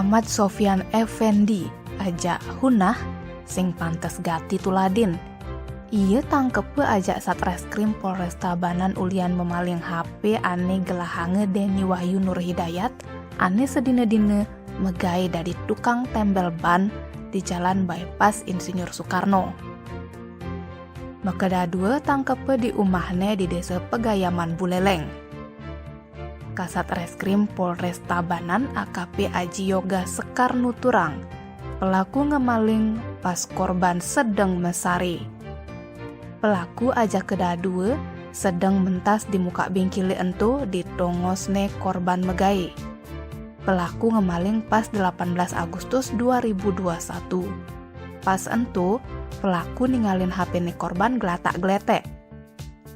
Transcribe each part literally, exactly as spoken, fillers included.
Muhammad Sofyan Effendi, aja Hunah, sing pantes gati tuladin. Ia tangkepe aja Satreskrim Polres Tabanan ulian memaling H P ane gelahanga Deni Wahyu Nur Hidayat, ane sedina-dina megai dadi tukang tembel ban di Jalan Bypass Insinyur Soekarno. Makeda dua tangkepe di umahne di Desa Pegayaman Buleleng. Kasat Reskrim Polres Tabanan A K P Aji Yoga Sekar nuturang, pelaku ngemaling pas korban sedeng mesari. Pelaku aja kedadua sedeng mentas di muka bingkile ento di tongosne korban megai. Pelaku ngemaling pas delapan belas Agustus dua ribu dua satu. Pas ento, pelaku ningalin H P ne korban gelatak geletek.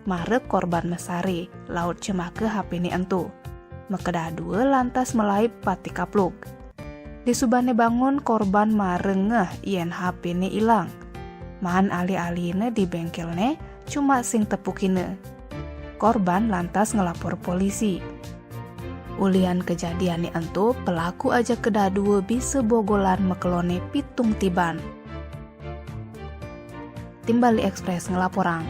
Mara korban mesari, laut cemaka H P ne ento. Makeda dua lantas melaib pati kapluk. Disubane bangun, korban mara ngeh yen H P ne ilang. Maan ali-aline di bengkelne cuma sing tepukina. Korban lantas ngelapor polisi. Ulian kejadiane ento, pelaku aja kedadua bisa bogolan makelone pitung tiban. Timbali Express ngelaporang.